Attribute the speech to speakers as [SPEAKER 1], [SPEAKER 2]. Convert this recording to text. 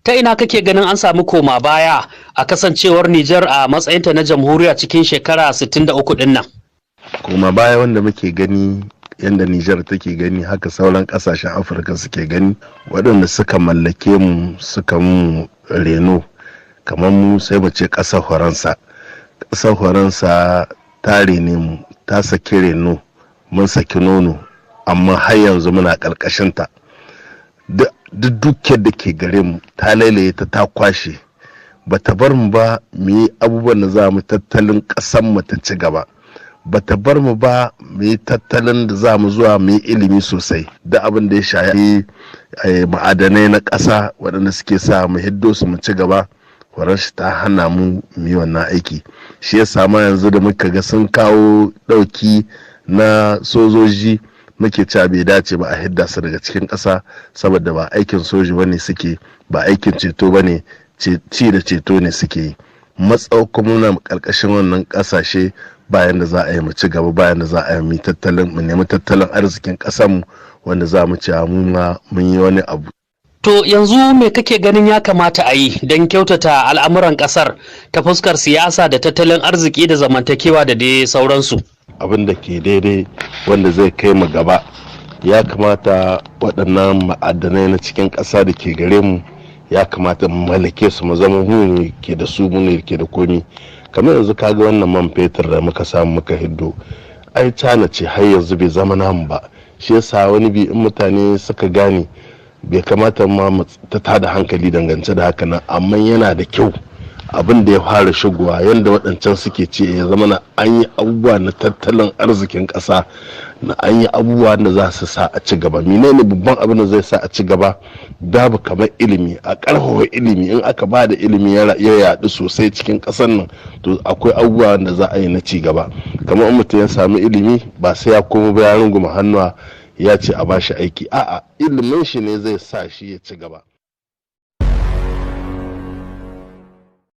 [SPEAKER 1] Ta ina kake ganin an samu koma baya a kasancewar Nijar a matsayinta na jamhuriya cikin shekara 63 din nan?
[SPEAKER 2] Koma baya wanda muke gani, yadda Nijar take gani, haka sauran kasashen Afirka suke gani. Waɗanda suka mallake mu, suka mu reno, kamar mu sai mu ce ƙasar Faransa. Ƙasar Faransa ta rene mu, ta saki reno, mun saki nono, amma har yanzu muna ƙarƙashinta. Duk dukiyar da ke gare mu ta lailaye ta, ta kwashe, ba ta bar mu ba mu yi abubuwan da za mu tattalin ƙasar mu ta ci gaba, ba ta bar mu ba mu yi tattalin da za mu zuwa mu yi ilimi sosai da abin da ya shafi ma'adanai na ƙasa waɗanda suke sa mu hiddo su mu ci gaba. Shi ta hana mu mu yi wannan aiki. Shi ya sama yanzu da muka ga sun kawo ɗauki na sojoji, muke cewa bai dace ba a hidda su daga cikin ƙasa, saboda ba aikin soji bane suke, ba aikin ceto bane, ci da ceto ne suke yi. Matsau kuma muna ƙarƙashin wannan ƙasashe, bayan da za a yi mu ci gaba, bayan da za a yi mu tattalin, mu nemi tattalin arzikin ƙasarmu wanda za mu ci mu ma mun yi wani abu.
[SPEAKER 1] To yanzu me kake ganin ya kamata a yi don kyautata al'amuran ƙasar ta fuskar siyasa da tattalin arziki da zamantakewa da dai sauransu?
[SPEAKER 2] Abin da ke daidai wanda zai kai mu gaba, ya kamata waɗannan ma'adanai na cikin ƙasa da ke gare mu, ya kamata mu mallake su, mu zama mu ke da su, mu ne ke da komi. Kamar yanzu kaga wannan man fetur da muka samu muka hiddo, ai cana ce, har yanzu bai zama namu ba. Shi yasa wani bi in mutane suka gane, bai kamata ma mu ta tada hankali dangance da haka nan, amma yana da kyau abin da ya fara shigowa, yadda waɗancan suke ce, ya zama na an yi abubuwa na tattalin arzikin ƙasa, na an yi abubuwa da za su sa a ci gaba. Menene babban abin da zai sa a ci gaba? Babu kamar ilimi, a ƙarfafa ilimi. In aka ba da ilimi ya yaɗu sosai cikin ƙasar nan, to akwai abubuwa da za a yi na ci gaba. Kamar in mutum ya sami ilimi, ba sai ya koma ba ya runguma hannuwa ya ce a bashi aiki. A'a, ilimin shi ne zai sa shi ya ci gaba.